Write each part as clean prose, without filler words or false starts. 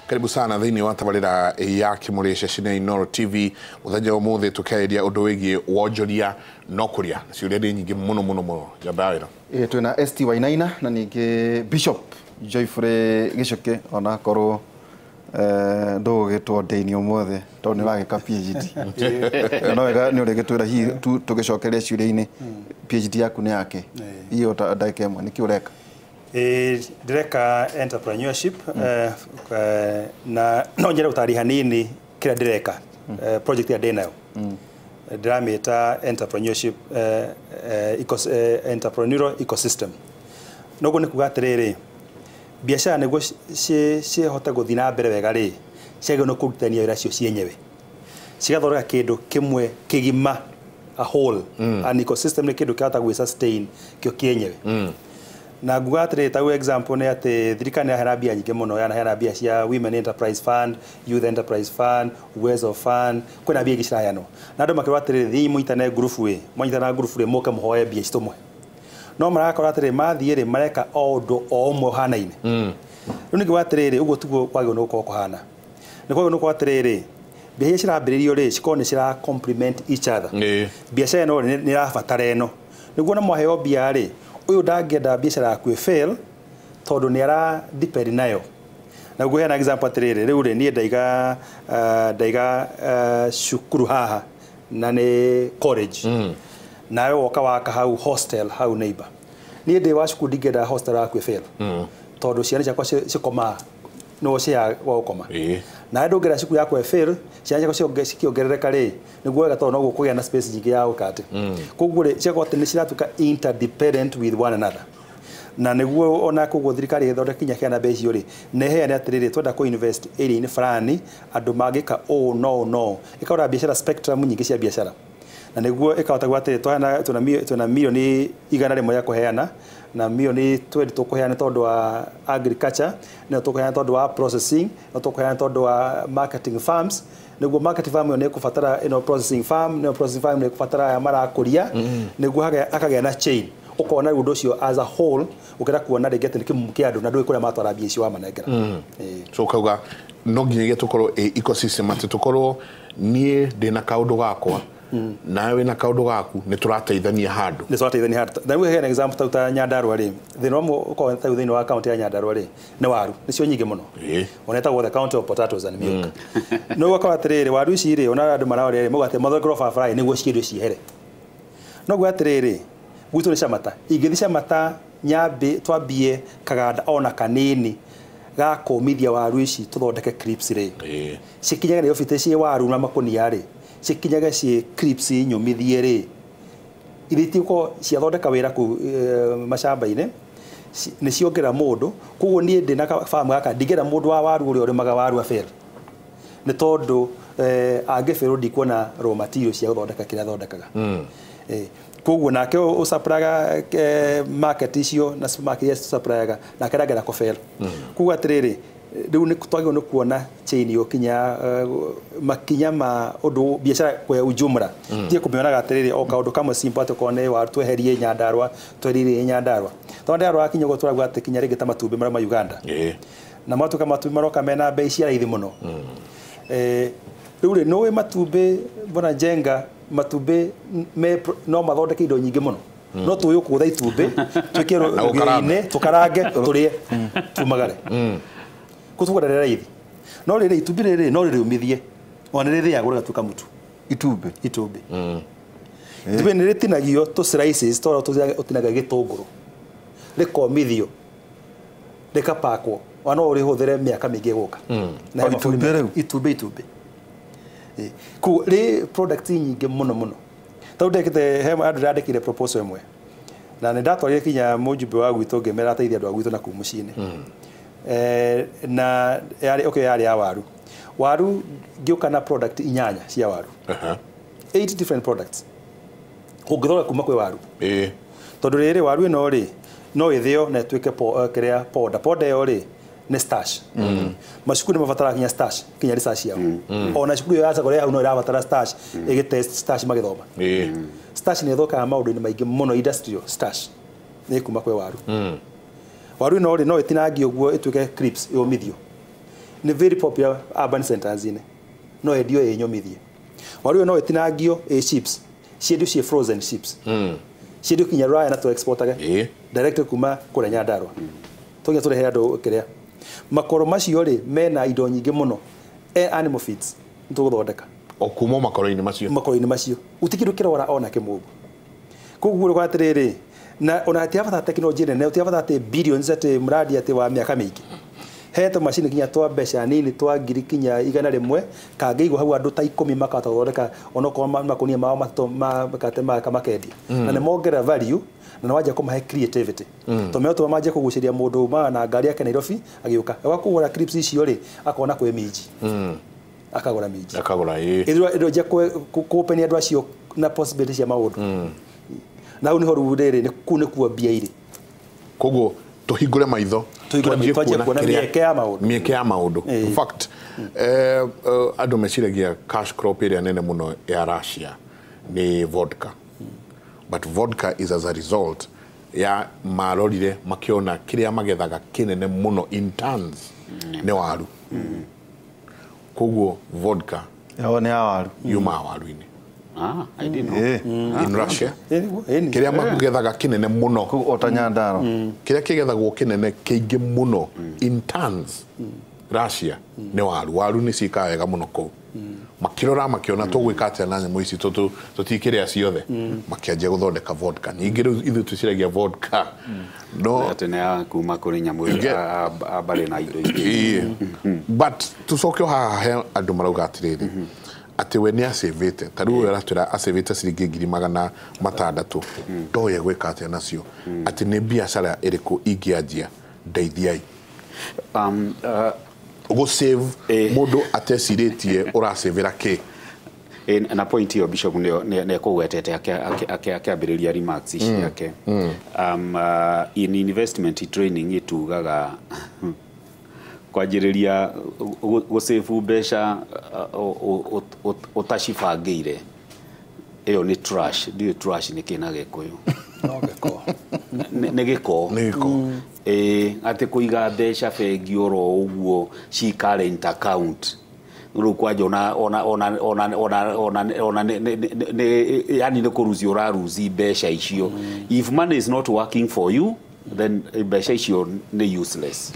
Karibu sana thĩinĩ wa tabarĩra ya Kĩmũrĩ ceceni ya Inooro TV. Mũthenya wa ũmũthĩ tũkĩarĩria ũndũ wĩgiĩ wonjoria no kũrĩa. Ciũria nĩ nyingĩ mũno mũno mũno. Njamba ya wĩra. Twĩna ST Wainaina na ningĩ Bishop Joyfrey Gichuki, onakorwo ndũgũgĩtwo ndĩini ũmũthĩ tondũ nĩ ũragĩka PhD. No wega nĩ ũrĩgĩtwĩra hihi tũgĩcokeria ciũria-inĩ PhD yaku nĩ yake iyo ta ndagĩka ĩmwe nĩkĩ ũreka? Ndĩreka entrepreneurship, na no nyende gũtarĩria hanini kĩrĩa ndĩreka. Project ĩrĩa ndĩnayo ndĩramĩta entrepreneurship, entrepreneurial ecosystem. Noguo nĩ kuga atĩrĩrĩ, biacara nĩguo cihote gũthiĩ na mbere wega rĩ, ciagĩrĩirwo nĩ kũrutithania wĩra cio cienyewe, cigathondeka kĩndũ kĩmwe kĩgima, a whole, an ecosystem nĩ kĩndũ kĩhota gwĩ sustain kĩo kĩenyewe. Na nguga atĩrĩrĩ, ta example nĩ atĩ thirikari nĩ yaheana mbia nyingĩ mũno, yanaheana mbia cia Women Enterprise Fund, Youth Enterprise Fund, Uwezo Fund, kwĩna mbia ingĩ ciraheanwo na andũ makĩrwo atĩrĩrĩ, thiĩi mũnyitane ngurubu ĩ, mwanyitana ngurubu rĩ, mũke mũhoe mbia ici tũmũhe. No marakora atĩrĩrĩ, mathiĩ rĩ, mareka o ũndũ o ũmwe ũhanaine. Rĩu ningĩ atĩrĩrĩ, ũguo tiguo kwagĩrĩirwo nĩ gũkorwo kũhana. Nĩ kwagĩrĩirwo nĩ gũkorwo atĩrĩrĩ, mbia iria cirambĩrĩrio rĩ, cikorwo nĩ cira complement each other. Biacara ĩno rĩ, nĩ ĩrabatara ĩno, nĩguo na mwaheo mbia rĩ, ũyũ ndangĩenda biacara yaku ĩ fail tondũ nĩ ara depend nayo. Na ngũheana example atĩrĩrĩ, rĩu rĩ, niĩ ndaiga ndaiga cukuru haha na nĩ college, nawe woka waka hau hostel hau neighbor. Niĩ ndĩ wa cukuru, ndingĩenda hostel yaku ĩ fail tondũ ciana ciakwa cikomaga no cia gwa gũkoma. Nawe ndũngĩenda cukuru yakwa ĩ fail, ciana ciakwa cikĩongerereka rĩ, nĩguo wega tondũ noguo kũgĩa na space nyingĩ ya gwĩka atĩ. Koguo rĩ, ciakorwo atĩ nĩ ciratuĩka interdependent with one another. Na nĩguo ona koguo thirikari ĩgĩthondeka kinya kĩana mbeca icio rĩ, nĩ ĩheane atĩrĩrĩ, twenda kũ invest area-inĩ fulani, andũ mangĩka ũũ no no ĩkarora biacara, spectrum nyingĩ cia biacara, na nĩguo ĩkahota kuga atĩrĩ, twaheana twĩna milioni 100 ya kũheana, na milioni 20 tũkũheana tondũ wa agriculture, na tũkũheana tondũ wa processing, na tũkũheana tondũ wa marketing farms. Nĩguo marketing farm ĩyo nĩ ĩkũbatara ĩno processing farm, nĩyo processing farm nĩ ĩkũbatara aya marakũria, nĩguo hakagĩa na chain. Ũkona rĩu ũndũ ũcio as a whole, ũkĩenda kuona rĩngĩ atĩ nĩ kĩmumu kĩa andũ na ndũĩ kũrĩa matwara mbia icio wamanengera. So kauga no nginyagia tũkorwo ĩ ecosystem, atĩ tũkorwo niĩ ndĩna kaũndũ gakwa, nawe wĩna kaũndũ gaku, nĩ tũrateithania handũ. Nĩ tũrateithania handũ. Na rĩu heana example ta Nyandarua rĩ, thĩna ũmwe ũkoragwo ta thĩinĩ wa kaunti ya Nyandarua rĩ, nĩ waru nĩcio nyingĩ mũno. Ona ĩtagwo the county of potatoes and milk. No ũgakora atĩrĩrĩ, waru ici rĩ, ona andũ mararĩa rĩ, mauga atĩ mathondekerwo barabara nĩguo ciendio ciehere. No nguga atĩrĩrĩ, gwitũ nĩ Camata, ingĩthiĩ Camata nyambĩ twambie kaganda ona kanini ga kũmithia waru ici tũthondeke crisps rĩ, cikinyage nĩ obite ciĩ waru na makũnia rĩ, cikinyage ciĩ crisps nyũmithie rĩ, iria itigũkorwo ciathondeka wĩra kũu macamba-inĩ, nĩ ciongerera mũndũ. Koguo niĩ ndĩ na farm gaka, ndingĩenda mũndũ wa waru ũrĩa ũrĩmaga waru afail, nĩ tondũ angĩbĩrwo ndikuona raw material cia gũthondeka kĩrĩa athondekaga. Koguo nake ũsupplyga market icio na supermarket iria cisupplyga, nake ndangĩenda kũfail. Koguo atĩrĩrĩ, rĩu nĩ twagĩrĩirwo nĩ kuona chain ĩyo kinya makinya ma ũndũ biacara kwa ujumla, tie kũmĩonaga atĩrĩrĩ o kaũndũ kamwe simple, atĩ okorwo nĩ waru tweherie Nyandarua, tweherie Nyandarua, tondũ Nyandarua kinya ũguo tũrauga atĩ kinya rĩngĩ ta matumbĩ marĩa ma Uganda na matuĩka matumbĩ maroka mena bei cia raithi mũno. Rĩu rĩ, nĩũĩ matumbĩ, mbona Njenga, matumbĩ me no mathondeke indo nyingĩ mũno. No tũĩ kũgũtha itumbĩ twĩkĩre Na gũkaranga. rũgĩo-inĩ, tũkarange, tũrĩe, tumagare kũtugũra rĩ raithi. No rĩrĩ, itumbĩ rĩrĩ no rĩrĩũmithie, ona nĩ rĩthĩagwo rĩgatuĩka mũtu. Itumbĩ? Itumbĩ, itumbĩ nĩ rĩtinagio tũ slices tũrĩa ũtinagia gĩtũngũrũ, rĩkomithio, rĩkapakwo, ona no ũrĩhũthĩre mĩaka mĩingĩ ĩgũka. Na O he mabũrũri itumbĩ rĩu? Itumbĩ, itumbĩ. Koguo rĩ product nyingĩ mũno mũno. Tondũ ndekĩte he andũ ndandĩkire proposal ĩmwe na nĩ ndatwarire kinya mũjumbe wa gwitũ, ngĩmera ateithie andũ a gwitũ na kũu mũciĩ-inĩ. Na yarĩ, okay, yarĩ ya waru. Waru ngĩũka na product inyanya cia waru, eight different products ũngĩthondeka kuma kwĩ waru. Tondũ rĩrĩ, waru ĩno rĩ, no ĩthĩo na ĩtuĩke kĩrĩa poda. Poda ĩyo rĩ, nĩ starch. Macukuru nĩ mabataraga kinya starch, kinya research yao. Ona cukuru ĩyo ya secondary hau no ĩrabatara starch, ĩgĩtest starch magĩthoma. Starch nĩ ĩthũkaga maũndũ-inĩ maingĩ mũno, industrial starch nĩ kuma kwĩ waru. Waru ĩno rĩ, no ĩtinangio ũguo ĩtuĩke crisps, yũmithio. Nĩ very popular urban centers inĩ. No endio ĩ nyũmithie. Waru ĩyo no ĩtinangio ĩ chips. Ciendio ciĩ frozen chips. Ciendio kinya Rũraya na tũ exportage. Direct kuma kũrĩa Nyandarua. Tũnginya tũrehe andũ kĩrĩa. Makoro macio rĩ mena indo nyingĩ mũno. Animal feeds nĩ tũgũthondeka. O kuma makoro-inĩ macio. Makoro-inĩ macio. Gũtirĩ kĩndũ kĩrora ona kĩmwe ũguo. Koguo rĩ atĩrĩrĩ na ona hatirabata tekinoronjĩ nene, gũtirabata atĩ billions atĩ mradi atĩ wa mĩaka mĩingĩ. He tũmacini kinya twa mbeca nini twa ngiri kinya 100 kangĩigwo hau andũ ta 10 makahota gũthondeka onokorwo makũnia mao matatũ ma mĩkate makendia. Na nĩ mongerera value na nĩ wanjia kũmahe creativity. Tondũ megũtũma manjie kũgucĩrĩria mũndũ umaga na ngari yake Nairobi agĩũka. Agĩũka kũgũra crisps icio rĩ akona kwĩ minji. Akagũra minji. Akagũra ĩĩ. Ĩrĩa kũpenia andũ acio na possibility cia maũndũ. Na hau nĩho rĩu rĩrĩ kũu nĩkuo mbia irĩ. Koguo tũhingũre maitho twanjie kuona mĩeke ya maũndũ. Mĩeke ya maũndũ. In fact, andũ meciragia cash crop ĩrĩa nene mũno ya Russia nĩ vodka. But vodka is as a result ya marorire makiona kĩrĩa magethaga kĩnene mũno in tons nĩ waru. Koguo vodka yao nĩ ya waru. Yumaga waru-inĩ. I didn't know. In Russia. Kĩrĩa magethaga kĩnene mũno. Koguo ota Nyandarua. Kĩrĩa kĩgethagwo kĩnene kĩingĩ mũno in tons Russia nĩ waru. Waru nĩ ciĩkaga wega mũno kũu. Makĩrora makĩona tũgwĩka atĩa na nyamũ ici tũtikĩrĩa ciothe. Makĩanjia gũthondeka vodka. Ningĩ rĩu ithuĩ twĩciragia vodka. No atĩ nĩ ya kuma kũrĩ nyamũ mbarĩ na indo ingĩ. But tũcoke o haha he andũ marauga atĩrĩrĩ. Atĩ we nĩ acĩvĩte ta rĩu ũyũ aratwĩra acĩvĩte ciringi 600,000 ndoĩ gwĩka atĩa nacio atĩ nĩ biacara ĩrĩkũ ingĩanjia ndeithiai. Gũ-save mũndũ atecirĩtie ũracĩvĩra kĩ? Na point ĩyo Bishop nĩ ekũgwetete akĩambĩrĩria remarks ciake. In investment training itugaga kwanjĩrĩria gũsave mbeca ũtacibangĩire ĩyo nĩ trash. Ndiũĩ trash nĩ kĩ na Gĩkũyũ. No gĩko. Nĩ gĩko. Nĩ gĩko. Atĩ kũiga mbeca bengi oro ũguo ci current account. Rĩu kwanja ona ona ona ona ona ona ona nĩ yani nĩ kũruci ũraruci mbeca icio. If money is not working for you then mbeca icio nĩ useless.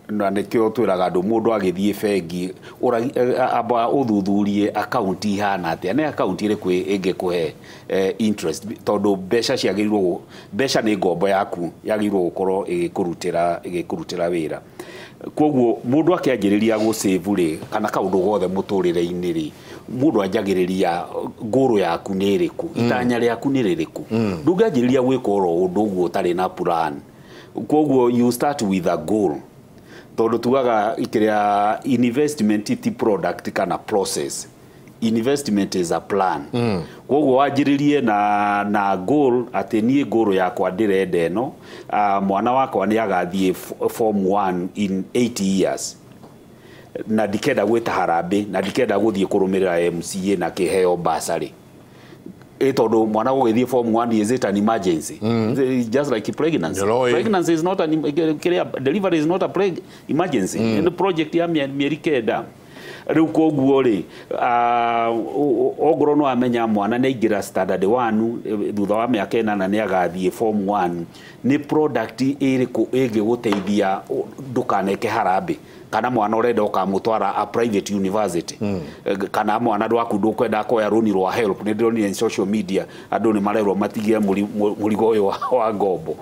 Na nĩkĩo twĩraga andũ mũndũ agĩthiĩ bengi amba ũthuthurie akaunti ihana atĩa, nĩ akaunti ĩrĩkũ ĩngĩkũhe interest, tondũ mbeca ciagĩrĩirwo, mbeca nĩ ngombo yaku yagĩrĩirwo gũkorwo ĩgĩkũrutĩra wĩra. Koguo mũndũ akĩanjĩrĩria gũsave rĩ, kana kaũndũ gothe mũtũrĩre-inĩ rĩ, mũndũ anjagĩrĩria ngũrũ yaku nĩ ĩrĩkũ, itanya rĩaku nĩ rĩrĩkũ. Ndũngĩanjĩrĩria gwĩka oro ũndũ ũguo ũtarĩ na plan. Koguo you start with a goal. Tondũ tugaga kĩrĩa investment ti product kana process. Investment is a plan. Koguo wanjĩrĩrie na goal atĩ niĩ goal yakwa ndĩrenda ĩno, mwana wakwa nĩ agathiĩ form 1 in 8 years. Na ndikenda gwĩta harambĩ, na ndikenda gũthiĩ kũrũmĩrĩra MCA na kĩheo bursary. Tondũ mwana gũgĩthiĩ form 1 is it an emergency? Just like pregnancy. Pregnancy is not an delivery is not a emergency. Nĩ project ya mĩeri 9. Rĩu koguo rĩ, ongorwo no amenya mwana nĩ aingĩra standard 1 thutha wa mĩaka 8 nĩ agathiĩ form 1, nĩ product ĩrĩkũ ĩngĩgũteithia ndũkaneke harambĩ? Kana mwana ũrenda ũkamũtwara a private university, kana mwana waku ndũkwenda kuoya rũni rwa help. Nĩ ndĩronire in social media andũ nĩ marerwo matigie mũrigo ũyũ wa ngombo.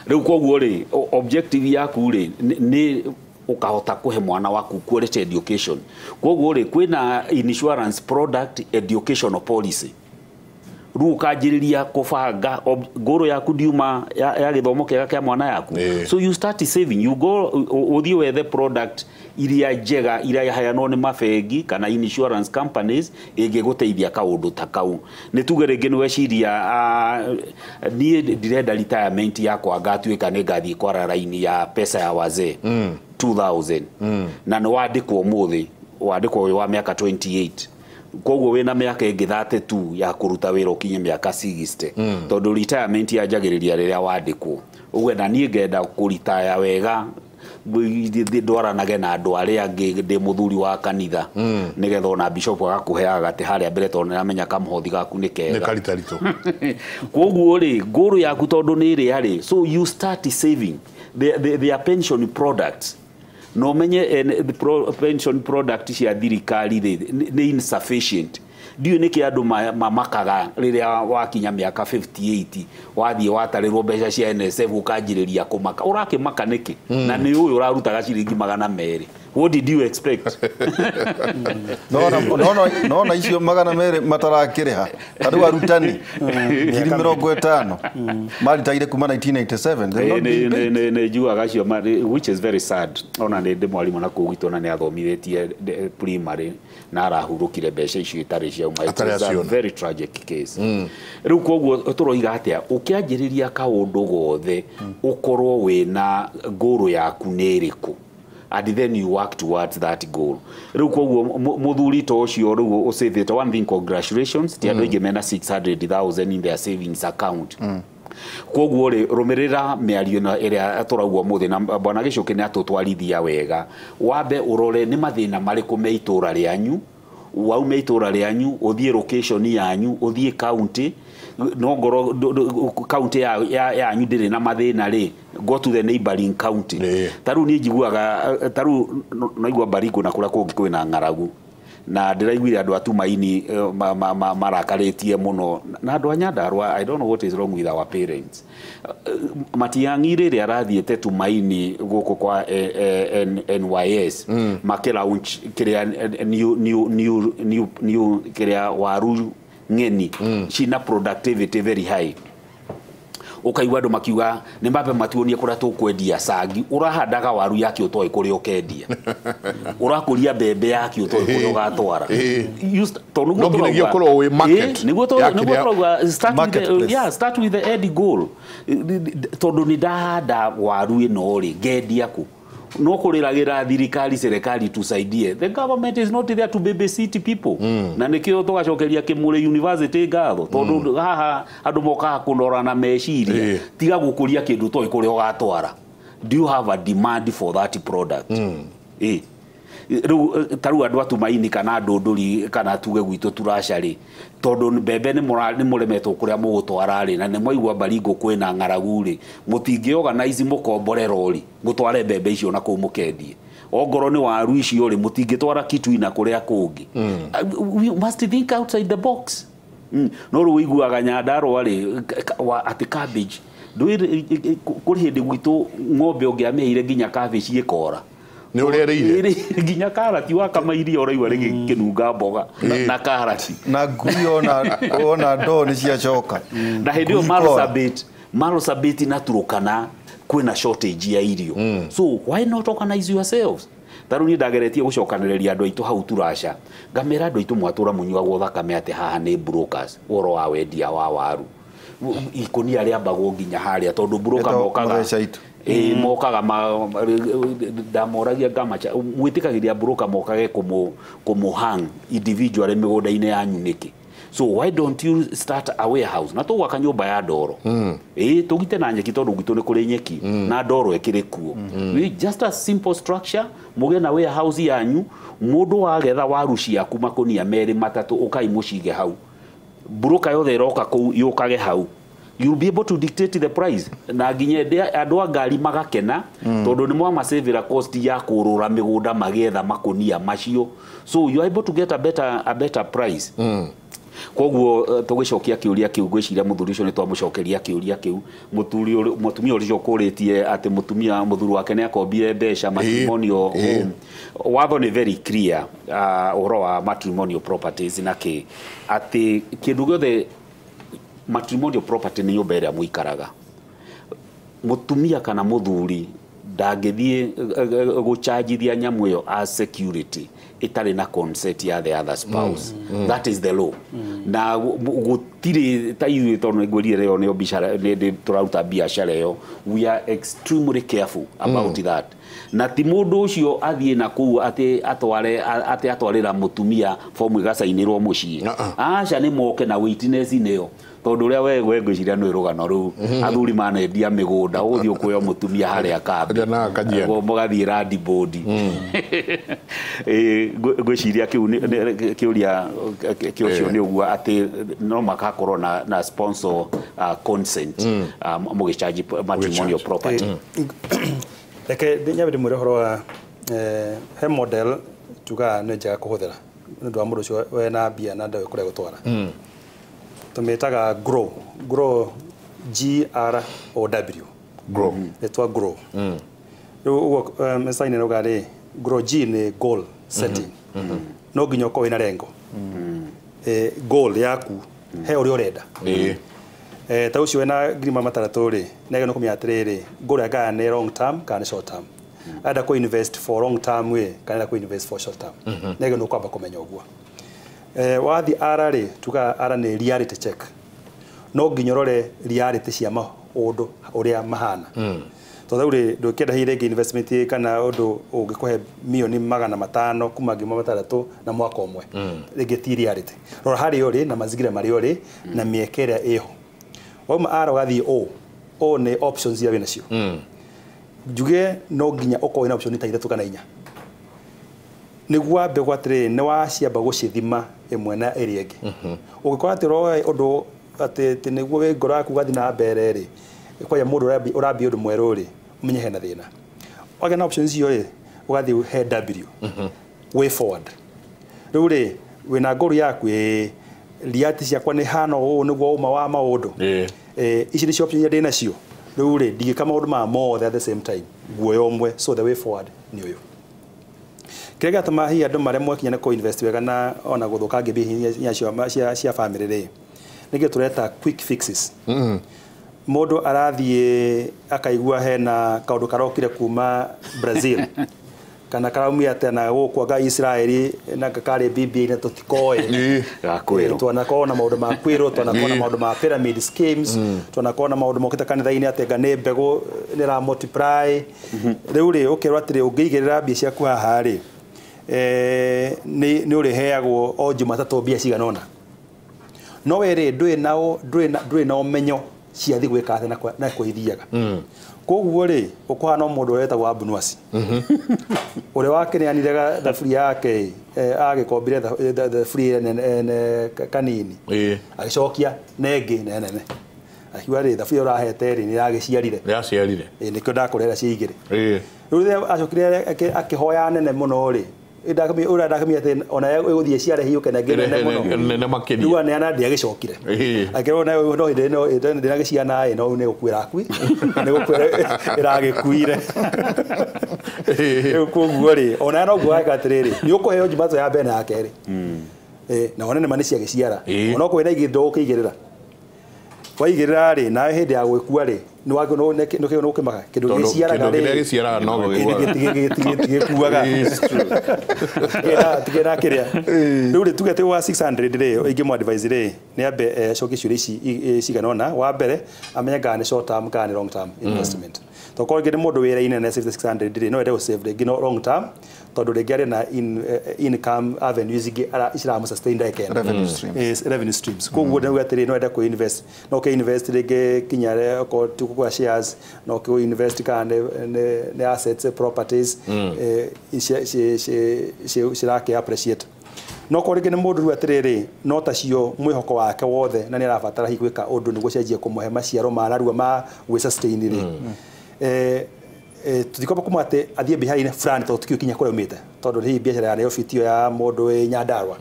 Rĩu koguo rĩ, objective yaku rĩ nĩ ũkahota kũhe mwana waku quality education. Koguo rĩ, kwĩna insurance product educational policy. Rĩu ũkanjĩrĩria kũbanga ngũrũ yaku ndiuma ya gĩthomo kĩega kĩa mwana yaku. So you start saving, you go ũthiĩ wethe product iria njega iria yaheanwo nĩ mabengi kana insurance companies ĩngĩgũteithia kaũndũ ta kau. Nĩ tuge rĩngĩ nĩ weciria niĩ ndirenda retirement yakwa ngatuĩka nĩ ngathiĩ kwara raini ya pesa ya wazee 2000 na nĩ wandĩkwo ũmũthĩ, wandĩkwo wĩ wa mĩaka 28. Koguo wĩna mĩaka ĩngĩ 32 ya kũruta wĩra ũkinye mĩaka 60. Tondũ retirement yanjagĩrĩria rĩrĩa wandĩkwo. Ũguo na niĩ ngenda kũritaya wega Ndwaranage na andũ arĩa angĩ ndĩ mũthuri wa kanitha nĩgetha ona bishop agakũheaga atĩ harĩa mbere tondũ nĩaramenya kamũhothi gaku nĩ kega. Nĩ karitaritũ. Koguo rĩ, ngũrũ yaku tondũ nĩ ĩrĩa rĩ, so you start saving their pension products. No menye pension product cia thirikari rĩ nĩ insufficient. Ndiũĩ nĩkĩ andũ mamakaga rĩrĩa wakinya mĩaka 58 wathiĩ watarĩrwo mbeca cia NSF ũkanjĩrĩria kũmaka. Ũrakĩmaka nĩkĩ? Na nĩ ũyũ ũrarutaga ciringi 200. What did you expect? No icio 200 matarakĩrĩha. Ta rĩu arutani 50,000 maritaire kuma 1987. Nĩ njugaga acio, which is very sad. Ona nĩ ndĩ mwarimũ na kũu gwitũ na nĩ athomithĩtie primary na arahurũkire mbeca icio itarĩ ciauma. It is a very tragic case. Rĩu koguo tũroiga atĩa, ũkĩanjĩrĩria kaũndũ gothe ũkorwo wĩna ngũrũ yaku nĩ ĩrĩkũ, and then you work towards that goal. Rĩu koguo mũthuri ta ũcio rĩu ũcĩvĩte, one thing, congratulations, ti andũ aingĩ mena 600,000 in their savings account. Koguo rĩ, rũmĩrĩra mĩario ĩno ĩrĩa tũraugua ũmũthĩ na bwana Gĩchũkĩ nĩ atũtwarithia wega. Wambe ũrore nĩ mathĩna marĩkũ me itũra rĩanyu, waume itũra rĩanyu ũthiĩ location yanyu, ũthiĩ county, no ngoro county yanyu ndĩrĩ na mathĩna rĩ, go to the neighboring county. Ta rĩu niĩ njiguaga, ta rĩu naigua Baringo na kũrĩa kũngĩ kwĩna ng'aragu, na ndĩraiguire andũ a Tumaini marakarĩtie mũno na andũ a Nyandarua. I don't know what is wrong with our parents. Matiang'i rĩrĩa arathiĩte Tumaini gũkũ kwa NYS makĩ launch kĩrĩa new kĩrĩa waru ng'eni cina productivity very high. Ũkaigua andũ makiuga nĩ mambe matuonie kũrĩa tũkwendia cangi. Ũrahandaga waru yake ũtoĩ kũrĩa ũkendia, ũrakũria mbembe yake ũtoĩ kũrĩa ũgatwara. No nginyagia ũkorwo wĩ market. Nĩguo tũrauga start with the end goal. Tondũ nĩ ndahanda waru ĩno rĩ, ngendia kũ? No kũrĩragĩra thirikari, serikali tusaidie. The government is not there to babysit people. Na nĩkĩo tũgacokeria Kĩmũrĩ University ngatho, tondũ haha andũ mokaga kũnora na meciria. Tiga gũkũria kĩndũ ũtoĩ kũrĩa ũgatwara. Do you have a demand for that product? Rĩu ta rĩu andũ a Tumaini kana Ndũndũri kana tuge gwitũ Turasha rĩ, tondũ mbembe nĩ mũremetwo kũrĩa mũgũtwara rĩ, na nĩ mwaigua Baringo kwĩna ng'aragu rĩ, mũtingĩ organize mũkombore rori mũtware mbembe icio na kũu mũkendie. Ongorwo nĩ waru icio rĩ, mũtingĩtwara Kitui na kũrĩa kũngĩ. We must think outside the box. No rĩu ũiguaga Nyandarua rĩ, atĩ cabbage ndũĩ kũrĩ hĩndĩ gwitũ ng'ombe ũngĩamĩheire nginya cabbage ĩkora. Nĩ ũrĩa ĩrĩire nginya karati wakama iria ũraigua rĩgĩkĩnunga mboga na karati na ngui ona ndoo nĩ ciacoka. Na hĩndĩ ĩyo Marsabit na Turkana kwĩna shortage ya irio. So why not organize yourselves? Ta rĩu niĩ ndageretie gũcokanĩrĩria andũ aitũ hau Turasha, ngamera andũ aitũ mwatũra mũnyuagwo thakame atĩ haha nĩ brokers ũhoro wa wendia wa waru. Ikũnia rĩambagwo nginya harĩa tondũ broker mokaga mokaga ndamoragia ngamacha mwĩtĩkagĩria broker mokage kũmũhang individually mĩgũnda-inĩ yanyu nĩkĩ? So why don't you start a warehouse? Na tũgwaka nyũmba ya ndoro. Tũgite na nyeki tondũ gwitũ nĩ kũrĩ nyeki na ndoro ĩkĩrĩ kuo. Just a simple structure, mũgĩe na warehouse yanyu, mũndũ wagetha waru ciaku makũnia 2 3 ũkai mũcige hau. Broker yothe ĩroka kũu yũkage hau. You'll be able to dictate the price. Na nginya andũ a ngari magakena tondũ nĩ mwamacĩvĩra cost ya kũrũra mĩgũnda magĩetha makũnia macio. So you are able to get a better price. Koguo tũgĩcokia kĩũria kĩu, ngwĩciria mũthuri ũcio nĩ twamũcokeria kĩũria kĩu. Mũtumia ũcio ũkũrĩtie atĩ mũthuri wake nĩ akombire mbeca matrimonial home. Watho nĩ very clear ũhoro wa matrimonial properties na kĩ, atĩ kĩndũ gĩothe matrimonial property nĩ nyũmba ĩrĩa mũikaraga. Mũtumia kana mũthuri ndangĩthiĩ gũchanjithia nyamũ ĩyo as security ĩtarĩ na consent ya the other spouse. That is the law. Na gũtirĩ ta ithuĩ tondũ nĩngwĩrire ĩyo nĩyo biacara nĩ tũraruta biacara ĩyo, we are extremely careful about that. Na ti mũndũ ũcio athiĩ na kũu atĩ atware atĩ atwarĩra mũtumia fomu ĩgacainĩrwo mũciĩ. Aca, nĩ moke na witness nĩyo. Tondu uria we ngwiciria nĩ rũgano rũu athuri manendia mĩgũnda ũgũthiĩ ũkũoya mũtumia harĩa kambĩ mũgathiĩ land board. Ngwiciria kĩu kĩũria kĩũcio nĩ ũguo atĩ no makakorwo na sponsor consent mũgĩcharge matrimonial property. Reke nyambe ndĩmwĩre ũhoro wa he model tugaga nĩ njega kũhũthĩra nĩ ũndũ wa mũndũ ũcio wena mbia na ndoĩ kũrĩa gũtwara. Tũmĩtaga grow, grow G R O W. Grow. Ĩtwa grow. Rĩu ũguo mecai-inĩ rauga rĩ, grow G nĩ goal setting. No nginya ũkorwo wĩna lengo. Goal yaku he ũrĩa ũrenda. Ta ũcio wĩna 300,000 rĩ, nĩ agĩrĩirwo kũmenya atĩrĩrĩ, goal yake kana nĩ long term kana nĩ short term. Arenda kũ invest for long term ĩ, kana arenda kũ invest for short term. Nĩ agĩrĩirwo kwamba kũmenya ũguo. Wathiĩ R rĩ, tugaga R nĩ reality check. No nginya ũrore reality cia maũndũ ũrĩa mahana. Tondũ rĩu rĩ, ndũngĩenda hihi rĩngĩ investment kana ũndũ ũngĩkũhe 500,000,000 kuma 600,000 na mwaka ũmwe. Rĩngĩ ti reality. Rora harĩa ũrĩ na mazingira marĩa ũrĩ na mĩeke ĩrĩa ĩho. Wauma R ũgathiĩ O. O nĩ options iria wĩnacio. Njuge no nginya ũkorwo wĩna option ta 3 kana 4. Nĩguo wambe gwa atĩrĩrĩ, nĩ waciamba gũcithima ĩmwe na ĩrĩa ĩngĩ. Ũngĩkorwo atĩ ũroya ũndũ atĩ nĩguo wĩ ngoro yaku ũgathiĩ na mbere rĩ, kwaya mũndũ ũrambia ũndũ mwerũ rĩ, ũmenye hena thĩna. Wagĩa na options icio rĩ, ũgathiĩ he W. Way forward. Rĩu rĩ, wĩna goal yaku ĩ, reality ciakwa nĩ hana ũũ nĩguo ũma wa maũndũ. Ici nĩcio options iria ndĩnacio. Rĩu rĩ, ndingĩka maũndũ maya mothe at the same time. Nguoya ũmwe, so the way forward nĩ ũyũ. Kĩrĩa gĩatũma hihi andũ maremwo kinya nĩ kũ invest wega na ona gũthũkangia mbia cia family rĩ, nĩkĩo tũreta quick fixes. Mũndũ arathiĩ akaigua hena kaũndũ karokire kuma Brazil kana karaumire atĩa na gũkũ anga Israeli na karĩ BBI na tũtikoĩ. Twanakorwo na maũndũ ma kwĩrwo, twanakorwo na maũndũ ma pyramid schemes, twanakorwo na maũndũ mokĩte kanitha-inĩ atĩ anga nĩ mbegũ nĩ ĩra multiply. Rĩu rĩ, ũkerwo atĩrĩ ũngĩigĩrĩra mbia ciaku haha rĩ, nĩ ũrĩheagwo o Jumatatũ mbia cigana ũna. No we rĩ, ndũrĩ na ũmenyo ciathi gwĩka atĩa na kũithiaga. Koguo rĩ, ũkũhana mũndũ ũrĩa wetagwo Abunwasi. Ũrĩa wakĩneanire thaburia yake, agĩkombire thaburia nene kanini. Agĩcokia na ĩngĩ nene. Akiuga rĩ, thaburia ũrahete rĩ, nĩ ĩragĩciarire. Nĩyaciarire. Nĩkĩo ndakũrehera ciĩ igĩrĩ. Rĩu rĩrĩa acokire akĩhoya nene mũno rĩ, ũrĩa ndakamenya atĩ ona ĩgũthiĩ ciare hiũke na ĩngĩ nene mũno. Nene makĩria. Rĩu aneana ndĩagĩcokire. Akĩrwo nayo no hĩndĩ ĩno ndĩragĩciana ĩ, no nĩ gũkuĩra akui. Nĩ gũkuĩra ĩragĩkuire. Rĩu koguo rĩ, ona noguo aka atĩrĩrĩ, nĩ ũkũheo Jumatũ ya mbere na ya kerĩ. Na one nĩma nĩ ciagĩciara. Ona okorwo wĩna igĩrĩ ndũgũkĩigĩrĩra. Waigĩrĩra rĩ, nawe hĩndĩ ya gwĩkua rĩ, nĩ ũkĩmaka kĩndũ gĩciaraga rĩ, kĩndũ kĩrĩa gĩciaraga no gĩkuaga. Tigĩra kĩrĩa. Rĩu rĩ, tuge atĩ wa 600 rĩ, ingĩmũ advise rĩ, nĩ ambe acokie ciũria ici cigana ũna. Wa mbere, amenye kana nĩ short term kana nĩ long term investment. Tondũ korwo rĩngĩ nĩ mũndũ wĩra-inĩ na save 600 rĩ, no ende gũ save rĩngĩ no long term, tondũ rĩngĩ arĩ na income avenues ingĩ ciramũ sustain ndagĩka ĩno. Revenue streams. Revenue streams. Koguo nĩ uge atĩrĩ, no ende kũ invest, no kĩ invest rĩngĩ kinya okorwo ti kũgũra shares, no kĩ invest kana nĩ assets, properties, cirakĩ appreciate. No korwo rĩngĩ nĩ mũndũ rĩu atĩrĩrĩ, no tacio mwĩhoko wake wothe na nĩ arabatara hihi gwĩka ũndũ nĩguo cenjie kũmũhe maciaro ma narua ma gwĩ sustain rĩ. Tũtikwamba kũmwĩra atĩ athiĩ biacara-inĩ fulani tondũ tũtiũĩ kinya kũrĩa aumĩte, tondũ hihi biacara ya Nairobi tiyo ya mũndũ wĩ Nyandarua.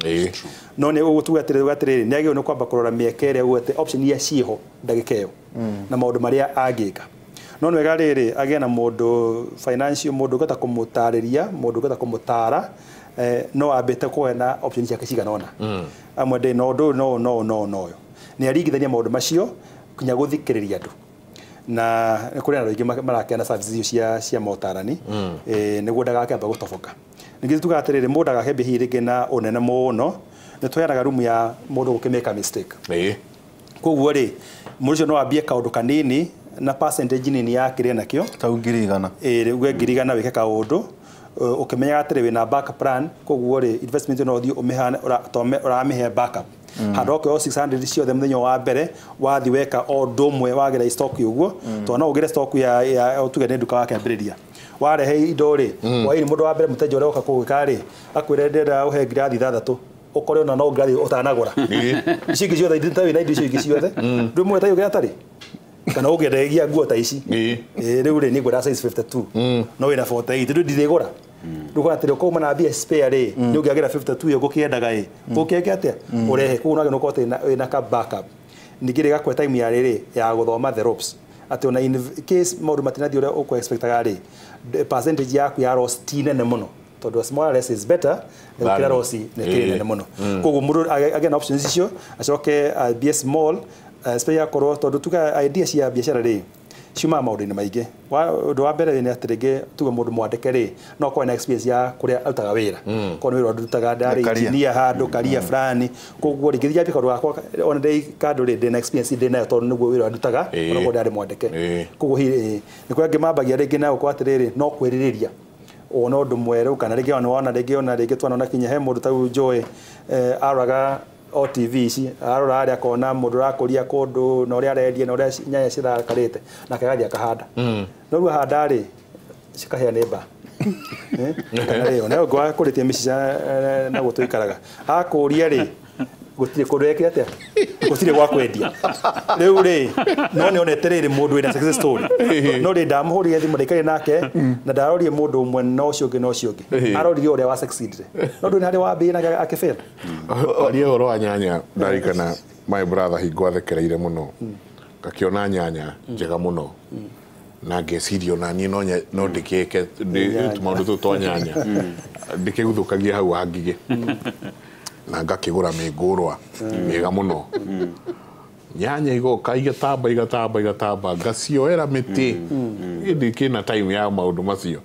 No nĩ ũguo tuge atĩrĩrĩ, atĩrĩrĩ, nĩ agĩrĩirwo nĩ kwamba kũrora mĩeke ĩrĩa ũguo atĩ option iria ciĩho ndagĩka ĩyo na maũndũ marĩa angĩka. No nĩ wega rĩrĩ, agĩe na mũndũ financial, mũndũ ũngĩhota kũmũtarĩria, mũndũ ũngĩhota kũmũtara, no ambĩte kuoya na option ciake cigana ũna. Amwe ndĩ na ũndũ ũyũ, no, no, no, no ũyũ. Nĩ aringithania maũndũ macio kinya gũthikĩrĩria andũ. Na nĩ kũrĩ andũ aingĩ marakena services icio cia motarani, nĩguo ndagakĩamba gũtoboka. Ningĩ tugaga atĩrĩrĩ, mũndũ ndagakĩambie hihi rĩngĩ na ũnene mũno, nĩ tũheanaga room ya mũndũ gũkĩmake mistake. Koguo rĩ, mũndũ ũcio no ambie kaũndũ kanini na percentage nini ya kĩrĩa nakĩo. Ta 100,000. Rĩu uge 100,000 wĩke kaũndũ, ũkĩmenyaga atĩrĩ wĩna backup plan, koguo rĩ, investment ĩno ũthiĩ ũmĩhane, ũramĩhe backup. Handũ oke o 600 ciothe mũthenya wa mbere wathi weka o ũndũ ũmwe wagĩra stock ũguo tondũ no ũgĩre stock ya tuge nĩ nduka wakĩambĩrĩria warehe indo rĩ waini mũndũ wa mbere mũteja ũrĩa ũka kũgĩka rĩ akwĩre ndĩrenda ũhe ngirathi 6 ũkore ona no ngirathi ũtanagũra ici ingĩ ciothe itarĩ na indo icio ingĩ ciothe ndũ mwe tayo atarĩ kana ũngĩendagia nguo ta ici rĩu rĩ nĩ ngwenda size 52 no wĩna 48 rĩu ndirĩgũra rĩu atĩrĩ ũkauma na mbia spare rĩ nĩ ũngĩagĩra 52 ĩyo ngũkĩendaga ĩ ũkĩeke atĩa ũrehe koguo nagĩ nũkorwo wĩna ka backup ningĩ rĩgakũhe time ya rĩrĩ ya gũthoma the ropes atĩ ona in case maũndũ matinathiĩ ũrĩa ũkũ-expectaga rĩ percentage yaku ya loss ti nene mũno tondũ smaller less is better gũkĩra loss nĩ kĩrĩ nene mũno koguo mũndũ agĩe na options icio acoke ambie small especially akorwo tondũ tuga idea cia biacara rĩ ciumaga maũndũ-inĩ maingĩ. Ũndũ wa mbere nĩ atĩ rĩngĩ tuge mũndũ mwandĩke rĩ no akorwo na experience ya kũrĩa arutaga wĩra korwo nĩ wĩra ndutaga ndarĩ engineer handũ career fulani koguo rĩngĩ thiĩ kaũndũ gakwa ona ndĩ kandũ rĩ ndĩ na experience ndĩ nayo tondũ nĩguo wĩra ndutaga ona korwo ndarĩ mwandĩke. Koguo nĩ kũrĩ angĩ mambagia rĩngĩ na gũkorwo atĩrĩrĩ no kwĩrirĩria ona ũndũ mwerũ kana rĩngĩ ona wona rĩngĩ ona rĩngĩ twanona kinya he mũndũ ta njũĩ aroraga o TV ici arora arĩa akona mũndũ ũrakũria kũndũ na ũrĩa arendia na ũrĩa nyanya cirakarĩte nake agathiĩ akahanda no rĩu ahanda rĩ cikahĩa nĩ mbaa kana rĩ ona ũngĩ wakũrĩtie mĩcica na gũtũikaraga akũria rĩ gũtirĩ kũndũ ekire atĩa gũtirĩ gwa kwendia rĩu rĩ no nĩ onete rĩrĩ mũndũ wĩna success story no rĩ ndamũhũrire thimũ ndaikarire nake na ndarorire mũndũ ũmwe na ũcio ũngĩ na ũcio ũngĩ arorire ũrĩa wa succeedire no ndũrĩ harĩa wambĩrĩria nake akĩfail. Aria ũhoro wa nyanya ndarikana my brother hingo athekereire mũno ngakĩona nyanya njega mũno na ngeciria ona niĩ no ndĩkĩke tũmaũndũ tũtũ twa nyanya ndĩkĩguthũkagia hau ha ngigĩ na ngakĩgũra mĩngũrwa mĩega mũno nyanya igoka igatamba igatamba igatamba ngacioera mĩtĩ ĩndĩ kĩna time ya maũndũ macio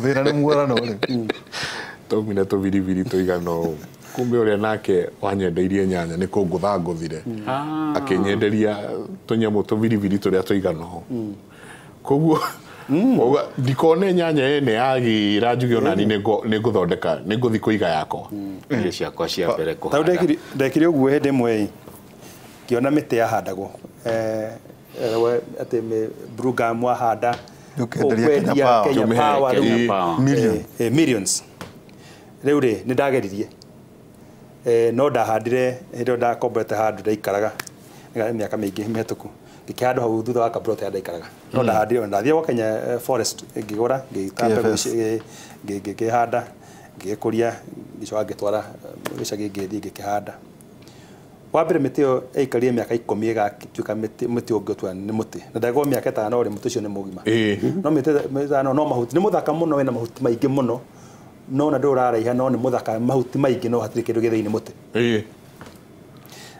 thĩna nĩ muorano rĩ twaumire tũbiribiri tũigana ũũ kumbe ũrĩa nake wanyendeirie nyanya nĩ kũngũtha ngũthire akĩnyenderia tũnyamũ tũbiribiri tũrĩa tũigana ũũ koguo ndikone nyanya ene yagĩra njuge ona niĩ nĩngũthondeka nĩngũthiĩ kũiga yakwa irio ciakwa cia mbere kũhanda. Tondũ ndekire ũguo hĩndĩ ĩmwe ngĩona mĩtĩ yahandagwo atĩ blue gum wahanda ũkwendia Kenya Power rĩu millions rĩu rĩ nĩ ndageririe no ndahandire hĩndĩ ĩyo ndakomborete handũ ndaikaraga mĩaka mĩingĩ mĩhetũku ngĩkĩhandwo hau thutha wa kabroti harĩa ndaikaraga no ndahandire ndathire gwa Kenya Forest ngĩgũra ngĩita mbegũ ngĩkĩhanda ngĩgĩkũria ngĩcoka ngĩtwara gĩcagi ngĩthiĩ ngĩkĩhanda. Wa mbere mĩtĩ ĩyo ĩikarire mĩaka 10 ĩgatuĩka mũtĩ ũngĩ ũtua nĩ mũtĩ na ndagwo mĩaka 5 rĩ mũtĩ ũcio nĩ mũgima no mĩtĩ ĩtano no mahuti nĩ mũthaka mũno wĩna mahuti maingĩ mũno no na ndũraraiha no nĩ mũthaka mahuti maingĩ no hatirĩ kĩndũ gĩ thĩinĩ mũtĩ.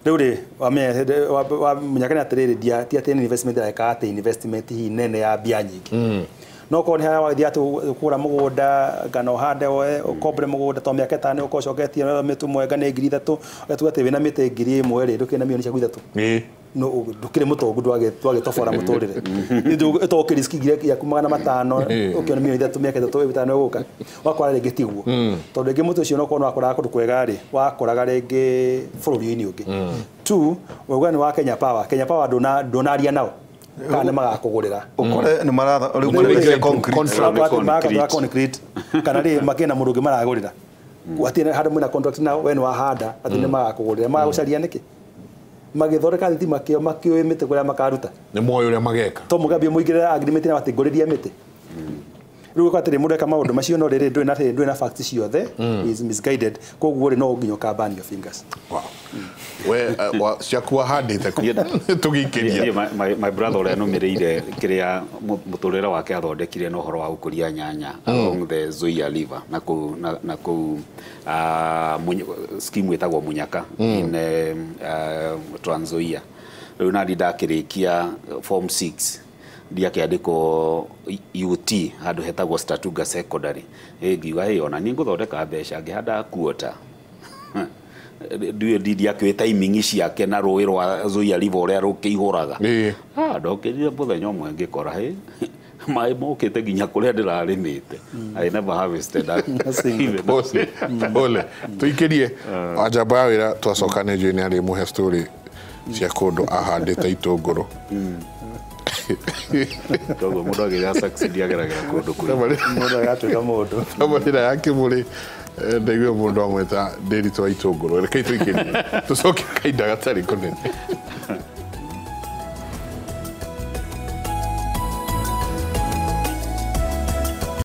Rĩu rĩ wamenya kana atĩrĩrĩ ti atĩ nĩ investment ĩreka atĩ investment hihi nene ya mbia nyingĩ no korwo nĩ harĩa wathiĩ atĩ kũgũra mũgũnda kana ũhande ũkombore mũgũnda to mĩaka 5 ũkorwo ũcoketie mĩtĩ ĩmwe ngana 3,000 ũgatuga atĩ wĩna mĩtĩ 1,000 rĩ ndũkĩrĩ na mirioni ciaku 3 no ndũkĩrĩ mũtongu ndwagĩtobora mũtũrĩre ĩtokĩriski ngiri yaku 500 ũkĩona mirioni 3 mĩaka 3 5 ĩgũka wakora rĩngĩ tiguo tondũ rĩngĩ mũtĩ ũcio no korwo wakoraga kũndũ kwega rĩ wakoraga rĩngĩ bũrũri-inĩ ũngĩ. Two wauga nĩ wa Kenya Power. Kenya Power ndũnaria nao kana nĩ magakũgũrĩra ũkore nĩ maratha rĩu marekĩra concrete kana rĩ makĩna mũndũ ũngĩ maragũrĩra atĩ handũ mwĩna contract nao we nĩ wahanda atĩ nĩ magakũgũrĩra magagũcaria nĩkĩ magĩthondeka thitima kĩo makĩũĩ mĩtĩ kũrĩa makaruta nĩ moĩ ũrĩa mageka to mũgambie mũingĩrĩre agreement na atĩ ngũrĩrie mĩtĩ rĩu ũka atĩrĩ mũndũ eka maũndũ macio no rĩrĩ ndũrĩ na facts ciothe is misguided koguo rĩ no nginya ũka burn your fingers. Wow. We ciaku wahandĩte tũgĩikĩria my brother ũrĩa nũmĩrĩire kĩrĩa mũtũrĩre wake athondekire na ũhoro wa gũkũria nyanya along the Nzoia River na kũu scheme ĩtagwo Munyaka in Trans Nzoia. Rĩu nandi ndakĩrĩkia form 6 ndiakĩandĩkwo UT handũ hetagwo Statuga Secondary ngiuga hĩ ona niĩ ngũthondeka mbeca ngĩhanda kuota ndiũĩ ndiakĩũĩ timing ciake na rũĩ rwa Nzoia River ũrĩa rũkĩihũraga ndokĩrire mũthenya ũmwe ngĩkora hĩ Maĩ mokĩte nginya kũrĩa ndĩrarĩmĩte. I never harvested that. Even Pole pole, tuikirie wanjamba ya wĩra, twacoka nĩ njũĩ nĩ arĩ mũhe story cia kũndũ ahandĩte itũngũrũ. Koguo mũndũ agĩra succeed ageragĩra kũndũ kũingĩ. Mũndũ agatuĩka mũndũ. Tabarĩra ya kĩmũrĩ, ndaigua mũndũ amwĩta ndĩritũ wa itũngũrũ. Rekei tũikĩrie, tũcoke kahinda gatarĩ kũnene.